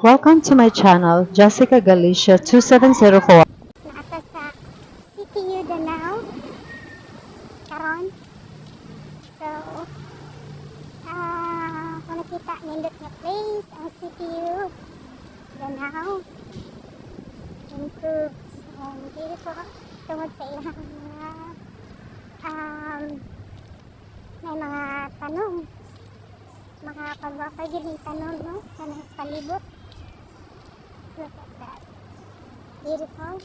Welcome to my channel, Jessica Galicia 2704. Naa ta sa CPU Danao karon. So, kung nakita, nindot nga place ang CPU Danao. Improved and beautiful tungod sa ilang mga may mga tanom, mga pagwapa gyud ning tanom, no, kanang sa palibot. Look at that, beautiful.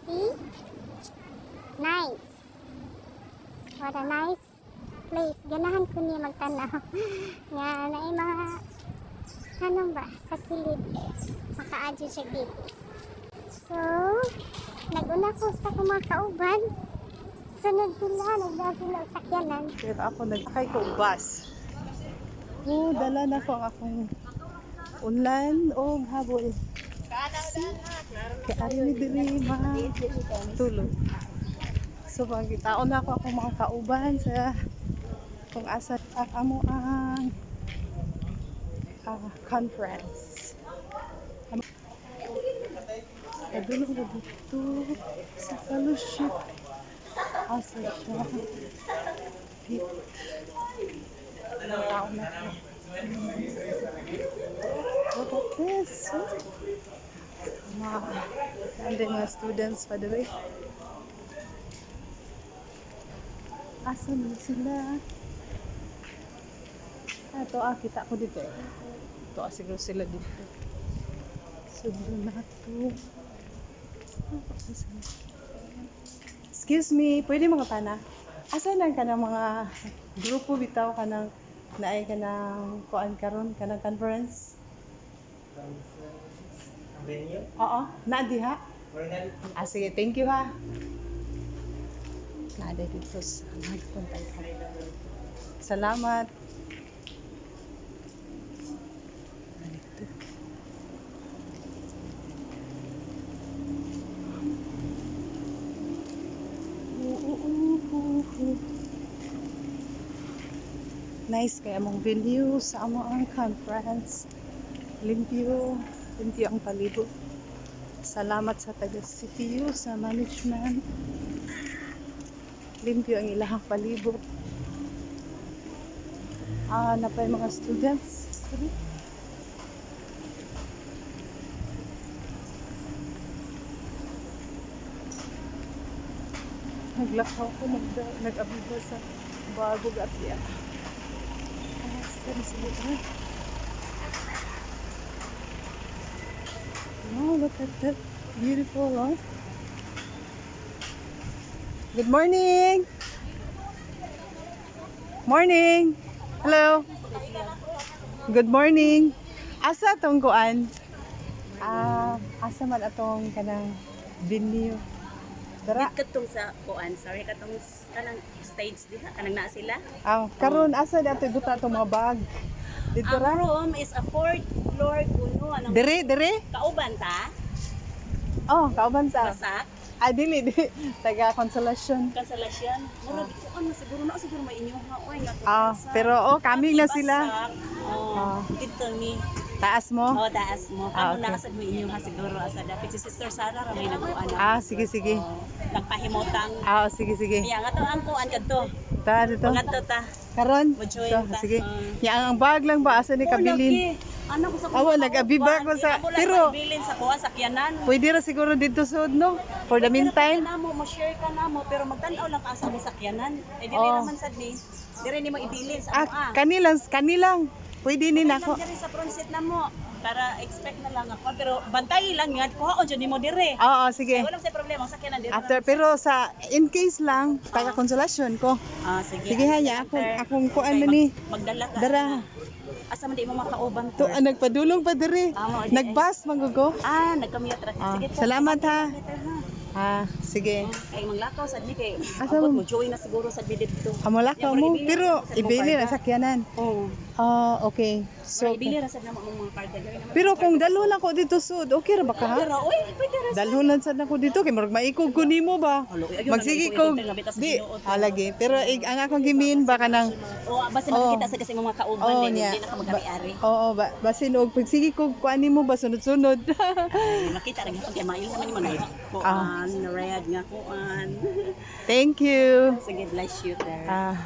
See, nice. What a nice place. Ganahan ko niya magtanaw nga naay mga tanom ba sa kilid, makaadyo siya dito. So naguna ko sa akong mga kauban, sunod sila, nagdala sila og sakyanan. Pero ako nagsakay ko og bus. Oh, dala na ko ang akong unlan og habol. Kaya ari ni diri ma tulog. So pagkitaon na ako akong mga kauban sa kung asa ang amo ang conference. Padulong ko dito sa fellowship. Asa siya? Pit. Tao na ko. Look at this. Mga, and mga students pa diri. Asa na sila? Ato, kita ko dito eh. Ito, siguro sila dito. Sundan na to. Asa sila? Excuse me, pwede mga pana? Asa nang kanang mga grupo bitaw kanang naay kanang kuan karon kanang conference? Ang venue? Oo, naa diha. Or Ah, sige, thank you ha. Naa dito sa nagpuntay ka. Salamat. Naa dito. Oo. Nice kay among venue sa amo ang conference. Limpyo, limpyo ang palibot. Salamat sa taga CPU, sa management. Limpyo ang ilahang palibot. Ah, napay mga students. Sorry. Naglakaw ko, nag-abiba sa bagog at iya. Ah, sila ah. Oh, look at that. Beautiful, huh? Good morning. Morning. Hello. Good morning. Asa atong kuan? Ah, asa man atong kanang venue? Dara. Katong sa kuan, sorry, katong kanang stage diha, kanang naa sila. Ah, karon asa na ato ibuta atong mga bag? Dito Ang ra. room is a fourth floor kuno. Anong Dire, dire. kauban ta? Oh, kauban ta. Basak, Ah, dili, dili. Taga Consolation. Consolacion. Murag kuan na siguro na siguro may inyo ha oy nga Ah, pero oh, kami na sila. Basak. Oh, Ah. dito ni. Taas mo? Oh, taas mo. Ah, Kamo na okay. kasad mo inyo ha siguro asa dapit si Sister Sarah ra may nagkuan. Ah, sige, sige. Oh, nagpahimutang. Ah, sige, sige. Kaya nga to ang kuan kadto. Ta dito. Pangadto ta. Karon. Mo-join So, ta. sige. Ah. Ya ang bag lang ba asa ni Oh, kabilin? lagi. Ano ko sa Awa, nag-abiba ko pero bilin sa kuan sakyanan. Pwede ra siguro dito sud, no? For the meantime. Pero mo, mo-share ka na mo, pero magtan-aw lang ka sa among sakyanan. Eh, dili Oh. naman sad ni. Diri nimo ibilin sa Ah, amo ah. kanilang kanilang. Pwede ni Lang nako. diri sa front seat na mo para expect na lang ako, pero bantay lang nga kuhaon jud nimo dire. Oo, sige. Eh, wala say problema ang sakyanan dire. After, pero sa in case lang taga Consolacion ko. Ah, sige. Sige ha, ya akong Sir. akong kuan Okay, man ni. Magdala ka. Dara. Asa man di mo makauban To ah, nagpadulong pa diri. Ah, mo, di- Nagbas man gugo. Ah, nagkamiyat ra. Ah, Sige. salamat ha. Later, ha. Ah, sige. Sige. Kay manglakaw sad mi kay Asa abot mo? mo join na siguro sad mi didto. Amolakaw Yeah, mo, murag ibili pero ra sad mo ibili na karga. sakyanan. Oo. Ah, okay. So, So, ibili ra sad namo ang mga karga. Gawin naman. pero kung dalhon ako dito sud, okay ra ba ka ha? Pero oy, pwede ra. Dalhon lang sad ako dito kay murag maikog ko nimo ba? Halo, ayun, Magsige nag-ikog ko. nga bitaw sa Di, Ginoo. alagi. Pero ang akong gimin ba kanang O basta Oo. makikita sa kasi mga kauban Oo, din, niya. hindi na ka magkari-ari. Oo, ba, basin og pagsige ko kuan nimo ba sunod-sunod. Ay, makita ra gyud kay mail naman ni mga kuan, red nga kuan. Thank you. Sige, bless you there. Ah.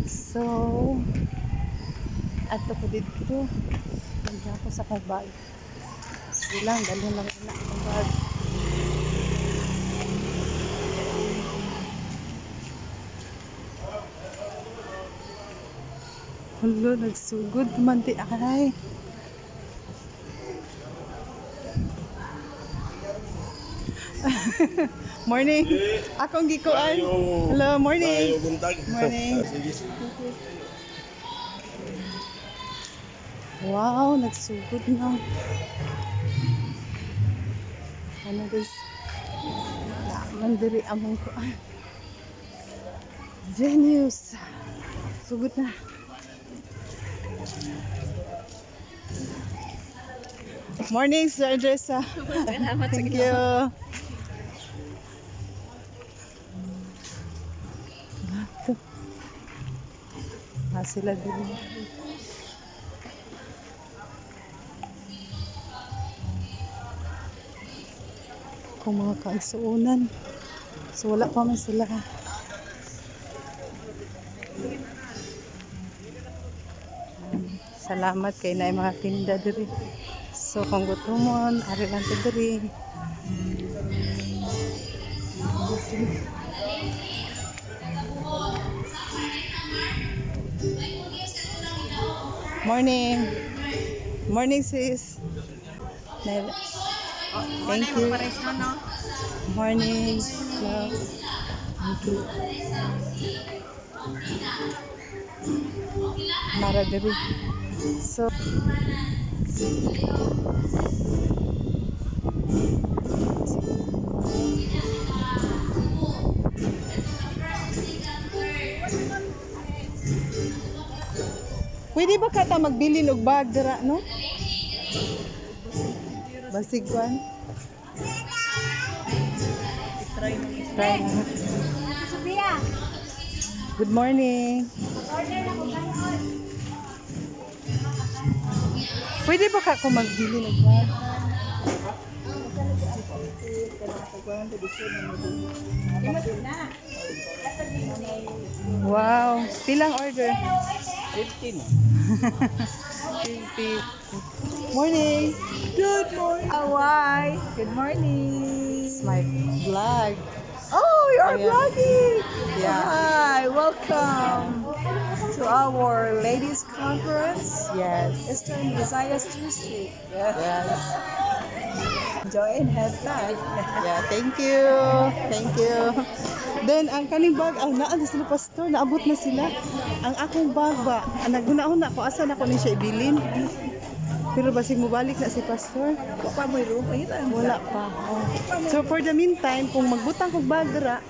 So, ato ko dito. Nandiyan ako sa akong bag. Sige lang, dalhin lang na akong bag. Hulo, nagsugod man di ay. Morning. Akong gikuan. Hello, morning. Buntag. Morning. Sige. Wow, nagsugod na. Ano guys? Naaman diri among kuan. Genius. Sugod na. Morning, Sir Andresa. Thank you. Ah, sila diri. Kung mga kaigsuunan. So wala pa man sila. Salamat kay naay mga tinda diri. So kung gutomon, ari lang ta diri. Morning. Morning, sis. Thank you. Morning. Love. Thank you. Mara diri. So, pwede ba kata magbilin og bag dira, no? Basig kwan. Try na. Good morning. Pwede ba ka kung magbili ng bag? Wow, pilang order? 15. 50. Morning. Good morning. Hawaii. Good morning. It's my vlog. Oh, you are Yeah. vlogging. Yeah. Hi, welcome to our ladies conference. Yes. Eastern Visayas District. Yeah. Yes. Enjoy and have fun. Yeah, thank you. Thank you. Then, ang kaning bag, ang naa na sila pastor, naabot na sila. Ang akong bag ba, ang naghuna-huna ko, asa na ko ni siya ibilin. Pero basig mobalik na si pastor. Pa mo room Wala pa. Oh. So for the meantime, kung magbutang kog bag dira,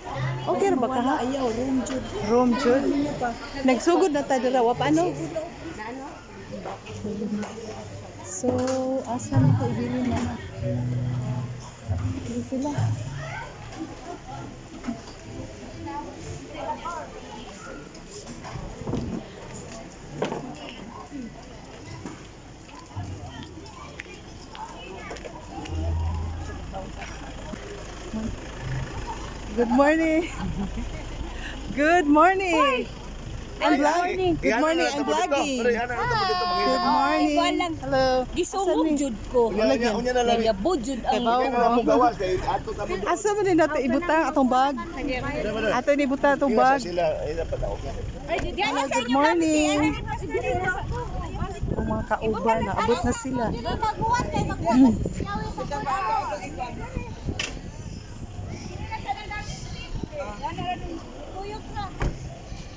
okay ra ba ka ha? Ayaw, room jud. Room jud. Niya pa. Nagsugod na ta dira, wa pa ano? So, asa na ko ibilin mama? Dili sila. Good morning. Good morning. I'm vlogging. Good morning. I'm vlogging. Good morning. Hello. Gisungog jud ko. Unya na lang. Nagabo jud ang Kabaw Unya na lang mong gawas kay ato ta mo. Asa man din nato ibutang atong bag? Ato ni ibutang atong bag. Sila ay dapat ako. Hello, good morning. Ang mga kauban, naabot na sila.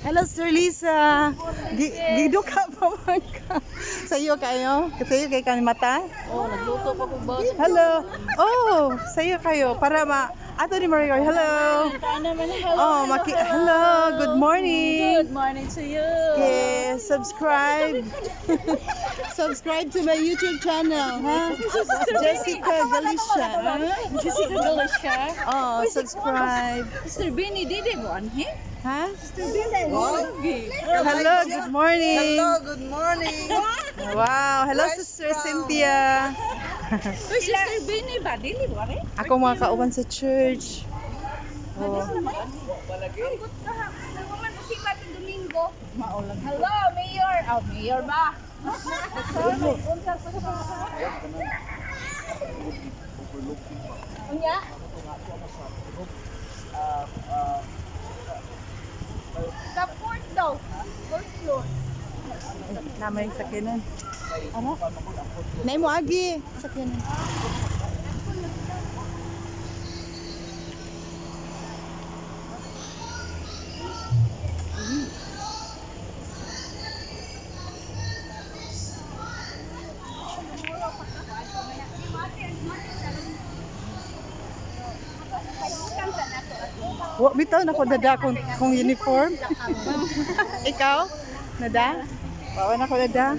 Hello, Sir Lisa. Giduka pa man ka. Sa iyo kayo? Sa iyo kay kami mata? Oh, nagluto pa ko ba? Hello. Oh, sa iyo kayo para ma ato ni Maria. Hello. Hello. Oh, maki hello. Good morning. Good morning to you. Okay, subscribe. Subscribe to my YouTube channel, huh? Jessica Galicia. Huh? Jessica Galicia. Oh, subscribe. Mr. Benny, didi mo anhi? Huh? Hello, good morning. Hello, good morning. Wow, hello Sister Cynthia. Uy, Sister Benny ba? Dili mo ari? Ako mga kauban sa church. Oh. Hello, Mayor. Oh, Mayor ba? Unya? Sa fourth daw. Fourth floor. Namay sakyanan. Ano? Nay mo agi sakyanan. Wa bitaw na ko dada kung uniform. Ikaw? Nada? Wa na ko dada.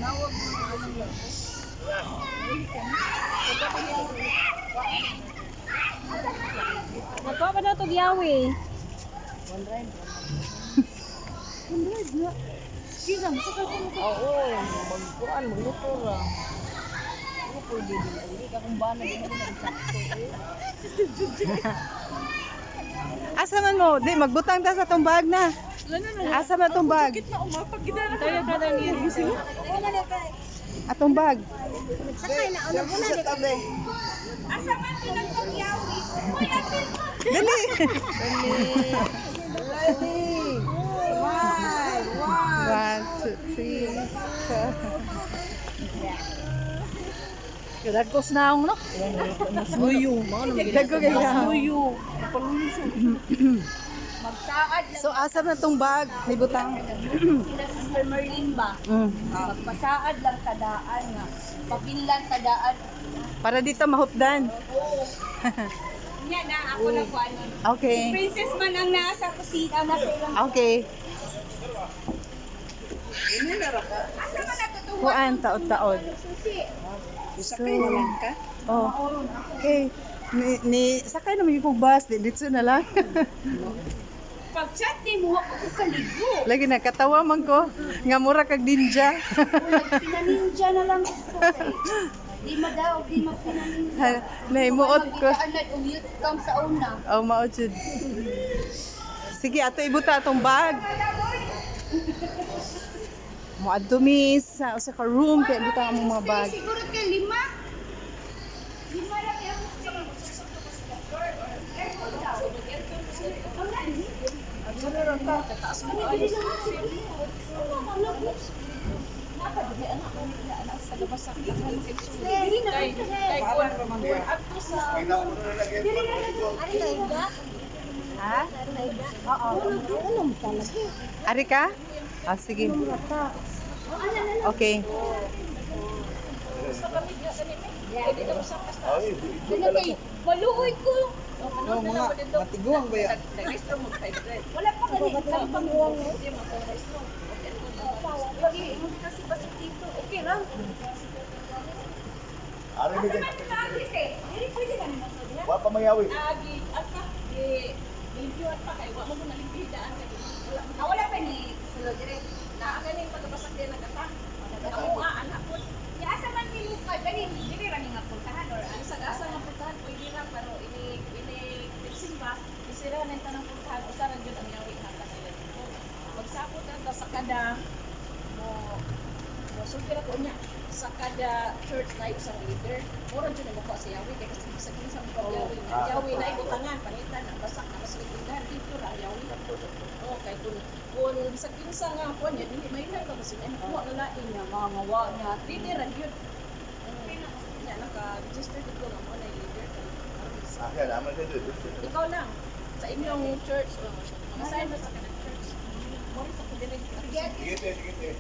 Nagpa pa na to giyawi. Oo, magkuan, magluto ra. Ano pwede din? Hindi ka kung ba na din ako nagsakto. Asa man mo? Di magbutang ta sa tong bag na. Asa man tong bag? Tayo ka na niya. Atong bag. Sa tabi. Asa man pinagpagyawi? Uy, ate! Dali. Ready. Smile. One. One, two, three, four. Dagkos na akong no? Nuyo. Dagko kay Nuyo. Magsaad lang So asa man tong bag? May butang. sila Sister Merlin ba? Magpasaad lang tadaan nga. Papinlan tadaan. Para dito mahupdan. Oo. Nya na ako na kuan. Okay. Princess man ang nasa kusina, nasa ilang. Okay. Asa man natutuwa? Kuan taod-taod. Susi. Sakay na lang ka. Oh. Okay. Ni sakay naman yung bus, di dito na lang. Pag chat ni mo ako ko kaligo. Lagi na katawa man ko nga mura kag ninja. Pinaninja na lang ako kay. Di madaw, di mapinaninja. Nahimuot ko. Magkitaan na og youth camp sa una. Oh, mao jud. Sige, ato ibuta atong bag. Moadto mi sa usa ka room kay ibuta ang among mga bag. Siguro kay lima. Lima ra kay ang Ha? Ari ka? Ah, sige. Okay. Maluoy ko. No, mga matiguang ba yan? Wala pa gani sa pangguwang mo. Lagi mo kasi pasok dito. Okay ra. Ari mi din. Dili pwede na nimo sa diha. Wa pa mayawi. Agi at pa di limpyuhan pa kay wa mo na limpyuhan kay wala. Ah, wala pa ni sulod dire. Na ganing pagkabasak din nagata. Ako anak ko. Ya asa man ni Luka gani dili ra ni nga puntahan or ano sa asa nga puntahan pwede ra pero ini ini fixing ba isira na yung tanang puntahan usa ra gyud ang yawi hata sila dito. Magsapot na ta sa kada mo mo sulti ra ko niya sa kada church na isang leader. Mura jud mo sa yawi kay kasi sa kinsa mo yawi nga yawi na ibutangan pangitan ang basak na masultigan dito ra ang yawi. Oh, kay kun bisag kinsa nga kuan niya dili may ka kasi ay makuha na lain nga mga ngawa nga leader ra gyud. Nya naka-register dito nga mo na leader kay Ah, kaya naman dito. ikaw lang sa inyong church o mga sign sa kanang church. Sige, te, sige, te.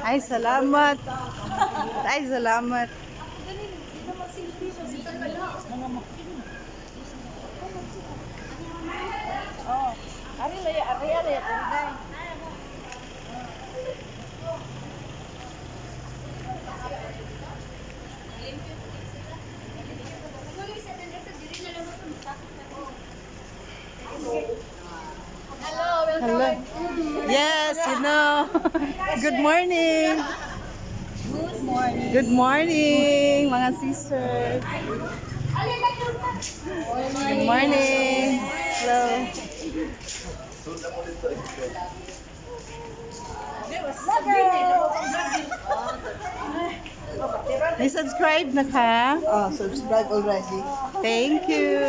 Ay, salamat. Ay, salamat. Hello. Yes. Good morning. Good morning. Good morning, mga sisters. Good morning. Hello. Sundan mo dito. Eh. May subscribe na ka? Ah, subscribe already. Thank you.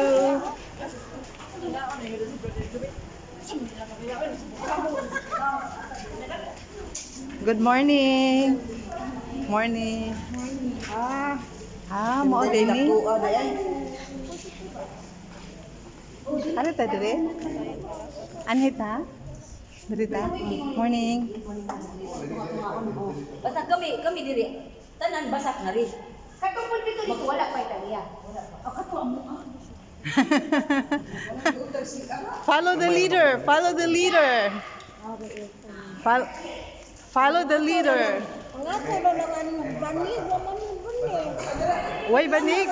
Good morning. Morning. Ah, Ah, mao din ni. Nakuha na yan. Ano ta dire? Anhi ta? Dire ta? Morning. Basta kami, kami diri. Tanan basak na rin. Katong pulpito dito, wala pa Italia. Follow the leader. Follow the leader. Follow the leader. Way banig.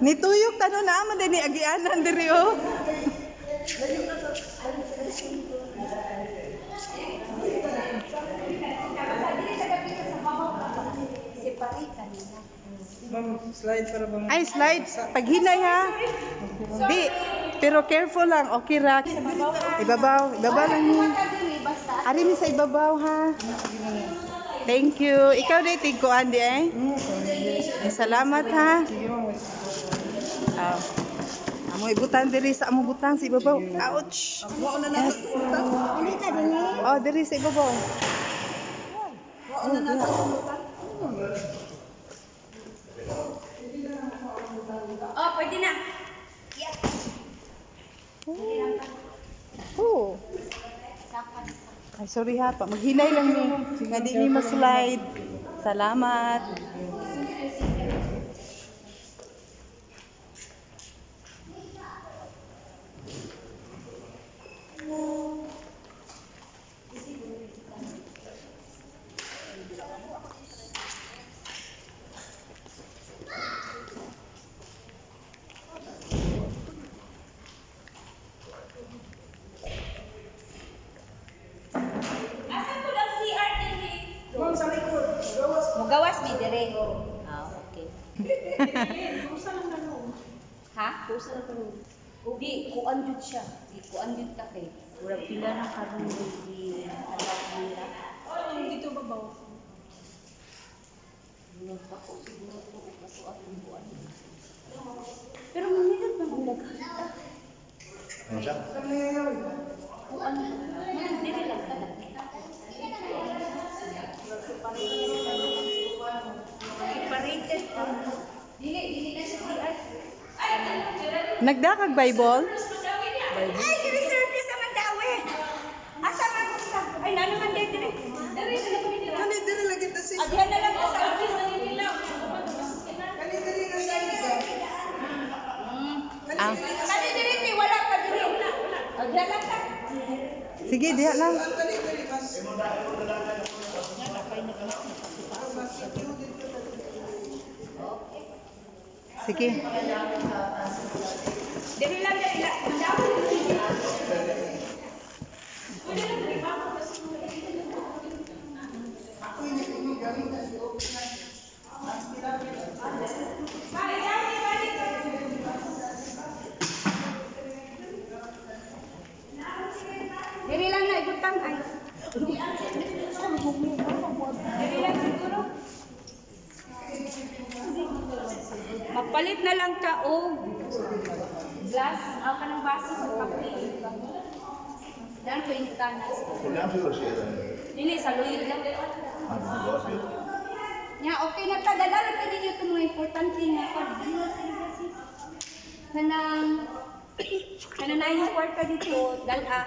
Nituyok tano na man din ni agianan diri oh. Ay, slide. Paghinay ha. Di, pero careful lang. Okay ra. Ibabaw. Ibabaw lang ni. Ari mi sa ibabaw ha. Thank you. Ikaw di tigkuan di eh. Ay, salamat ha. Ah. Amo ibutan diri sa amo butang sa ibabaw. Ouch. Mao na na. Oh, diri sa ibabaw. Mao na na. Oh, pwede na. Oh. Ay, sorry ha. Pa. Maghinay lang ni. Nga di ni ma-slide. Salamat. Asa po ang CR dinhi? Ma'am, sa likod. Mugawas mi dire. Ah, okay. Ha? Di, kuan jud siya. Di, kuan jud ta kay. Murag pila na karon di anak nila. Oh, dito babaw. Bako siguro to og ato atong kuan. Pero manilot man ang daghan. Ano siya? Kuan. Manang dili lang ta. Separated. Dili, dili na siya CR. Nagdakag Bible? Ay, kini surprise naman dawe. Asa man ko sa Ay, nano man diri diri. Diri na lang kami Kani diri lagi ta sis. Adihan na lang ko sa office na nila. Kani diri nga side ka. Ah. Kani diri ti wala pa diri. Adihan lang ta. Sige, diha lang. Kani diri mas. Sige. Diri lang diri lang. Dawe. Diri lang na ibutang ay. Diri lang siguro. Magpalit na lang ta og glass, aw ka ng baso sa kape. Dan ko yung tanas. Wala siguro siya. Dili sa luyod lang. Ah, gawas yun. Nya okay na ta dala ra pa ninyo itong mga importante nga kon. Kanang kanang na yung kwarta dito, dala.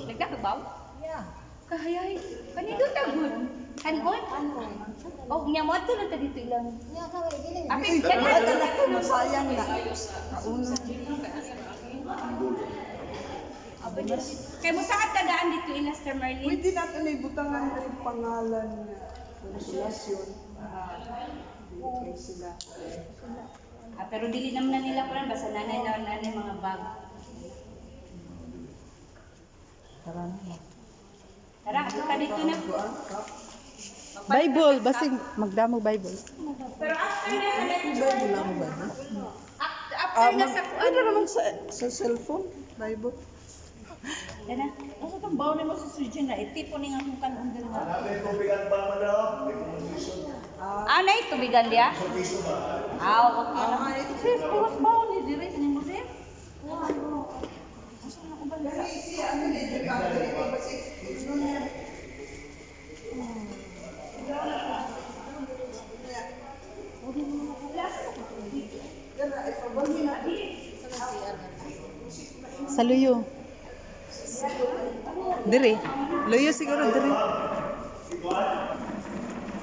Nagdakabaw? Yeah. Kahayay. Kanindot ta gud. Kanon? Oh, nya mo adto lang ta dito ilang. Apil Wala na ko, sayang na. Kauna. Kay mo sa daan dito ila Sir Merlin. Pwede natin na ibutangan ang pangalan niya. Konsolasyon. Dili kay sila. Ah, pero dili naman na nila kuan basta nanay na nanay mga bag. Tara na. Tara, ato ta dito na. Bible, basig magdamo Bible. Pero after na sa lecture, Bible lang ba? No? after na sa kuan. Ano naman sa cellphone? Bible? Tara. Asa tong baon nimo sa surgeon na itipo ni nga kung kanon diri na. Hanapin tubigan pa man daw. Hindi ko mo Ah, nay tubigan dia. Ah, okay lang. Sis, puros baon ni diri sa nimo sis. Sa luyo. Diri. Luyo siguro diri.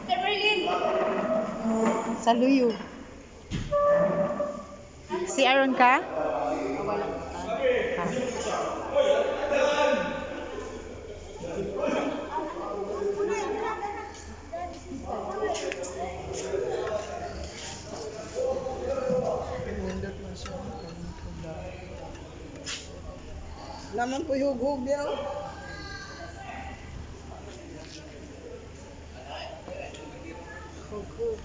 Sir Merlin. Sa luyo. Si Aaron ka? Ah. Nindot man siya. Naman po hughug diyaw. Hughug.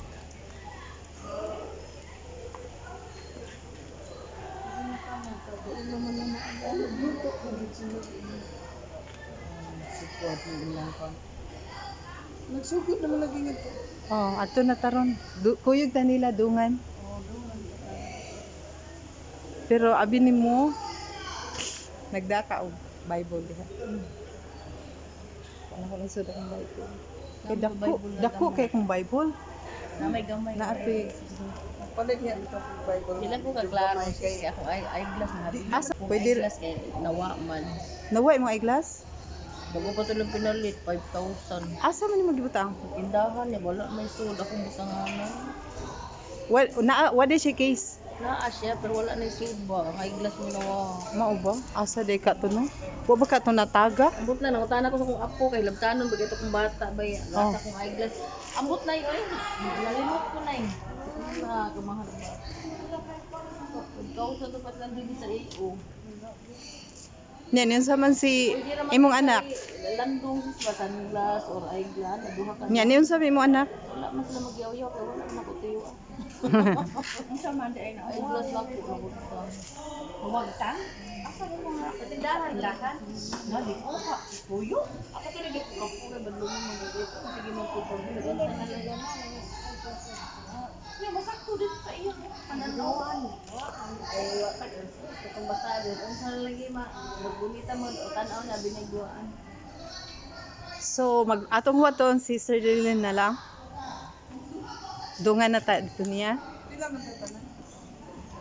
Nagsugod naman lagi nito. Oh, ato na taron. Kuyog ta nila dungan. Pero abi nimo nagdaka og Bible diha. Wala ko lang sud ang Bible. Kay dako, dako kay kung Bible. Na may gamay. Na atoy Palit niya ito kung Bible. Ilan ko ka klaro sis kay ako ay eyeglass na habi. Asa Kung pwede eyeglass kay nawa man. nawa imong eyeglass? Bago pa tulong pinalit 5,000. Asa man nimo gibutang? Tindahan niya wala may sud akong butanganan. Wa na wa di siya case. Naa siya pero wala na sud ba. Ang eyeglass mo nawa. Mao ba? Asa day ka to no? Wa ba ka to nataga? Ambot na nangutana ko sa kong apo kay labtanon bagay kong bata bay. Oh. Gasa kong eyeglass. Ambot na oy. Nalimot ko na eh. Na kamahal ba. 5,000 to pat lang din sa AO. Yan, yun sa man si Pwede ra man imong kay anak. Landong sis ba sunglass or eyeglass duha ka. Yan, yun sa imong anak. Wala man sila magyaw-yaw kay wala man ako tuyo. Unsa man di ay na. Eyeglass lang ko nabutang. Huwagtang? Asa mo mga tindahan? Tindahan? Na di ko ka. Tuyo. Ako to lagi ko kay badlungon man gud. Sige man ko pag na lang na. Ya masakto dito sa iyo pananawan. Ay wa pa kung basta unsa na lagi ma magbunita mo o tan-aw na binigwaan. So, mag atong huwaton si Sir Dylan na lang. Dungan na ta dito niya. Pila man tanan?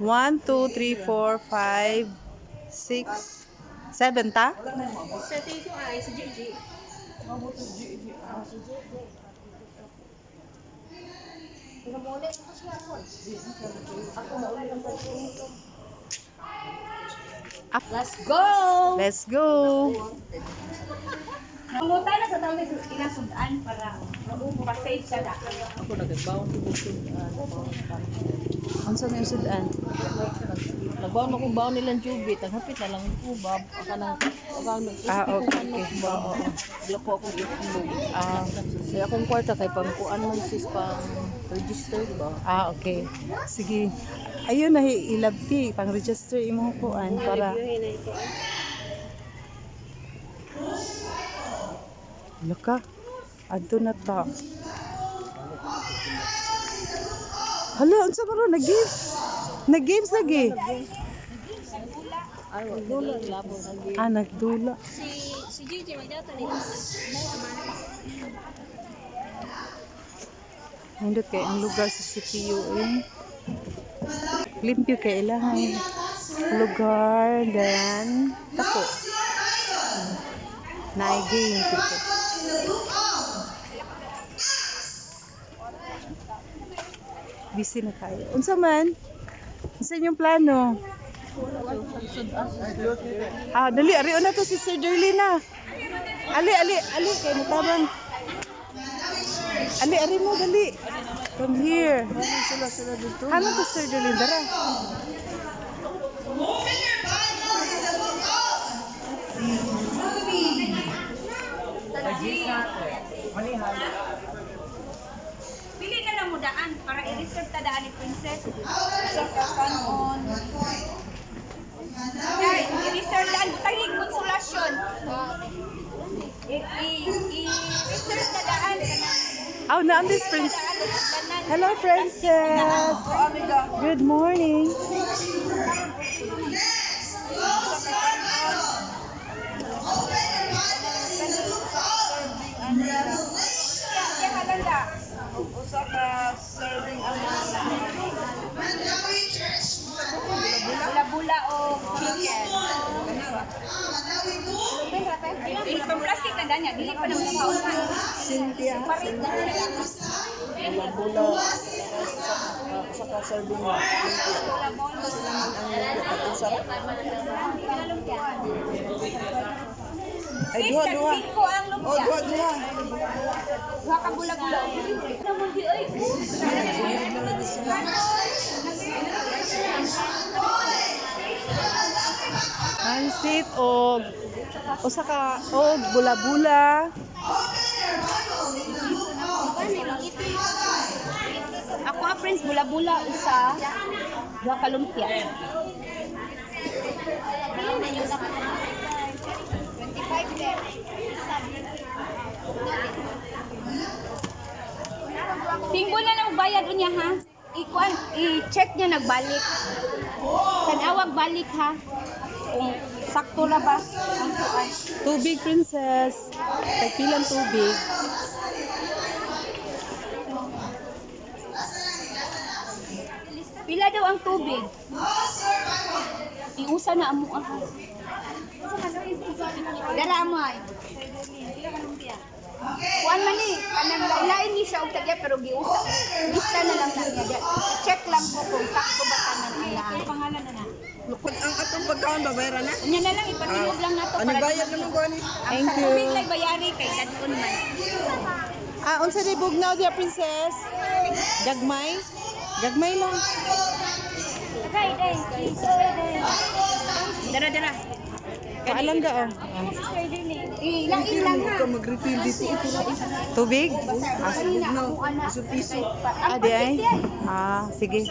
1, 2, 3, 4, 5, 6, 7 ta? Wala na yung maabot. Sa tingin ko ay si Gigi. Maabot sa GG. Let's go! Let's go! Manguta na sa tawag sa ilang sudan para pa-save sa da. Ako nagbaon ko Unsa may sudan? Nagbaon ako baon nilang jubit, ang hapit na lang ko ba aka nang aka nang Ah, okay. okay. ba. Wala po akong itlog. Ah, Kaya akong kwarta kay pangkuan man sis pang register ba. ah, okay. Sige. Ayun na ilabti pang register imong kuan para Laka. Adto na ta. Hala, unsa ba ron nag-games? Nag-games lagi. Ay, wala labo lagi. Ah, nagdula. Si Gigi magdato ni. Nindot kay ang lugar sa CPU eh. Limpyo kay ilahang lugar, then tako. Naay game dito. Busy na kayo. Unsa man? Unsa inyong plano? Ah, dali, ari na to si Sir Derlina. Ali, ali, ali, kay mutabang. Ali, ari mo, dali. Come here. Sila sila dito. Ano to, Sir Derlina? Dara. Pili na lang mo daan para i-reserve ta daan ni Princess. Sa kanon. Dai, i-reserve daan butang ni konsolasyon. I-reserve ta daan kanang Oh, na this prince. tanan. Hello, princess. Good morning. Siya halanda. Usa ka serving ang Bula-bula o chicken. Itong plastic na danya, dili pa na mo Cynthia. Parit na sila. Bula. Usa ka serving. Sila man ang usa. Ay, duha, duha. Ko ang Oh, lumpia. duha, duha. Duha ka bula-bula. Naman di ay. Pansit og usa ka og bula-bula. Ako ah, Prince, bula-bula usa, duha ka lumpia. Tingbo na lang bayad unya ha. Ikuan, i-check niya nagbalik. Tanawag balik ha. Kung sakto na ba ang kuan. Tubig, princess. Tagpilang tubig. Pila daw ang tubig? Iusa na amo ah. Dara mo ay. Kuan man ni, kanang lain ni siya og tagya pero giusa. Lista na lang na niya. Check lang ko kung sakto ba tanan nila. Pangalan na na. Ang atong pagkaon babayaran na. Unya na lang ipatingog lang nato Ano bayad naman ko ani? Ang Thank sa you. tubig lay bayari kay kadton man. Ah, unsa di bugnaw diya, princess? Gagmay? Gagmay lang. Dara dara. Paalam ga oh. Ilain lang ha. Ka mag-refill dito. Tubig? Kanina ako ana. Piso-piso. Ah, di ay? Ah, sige.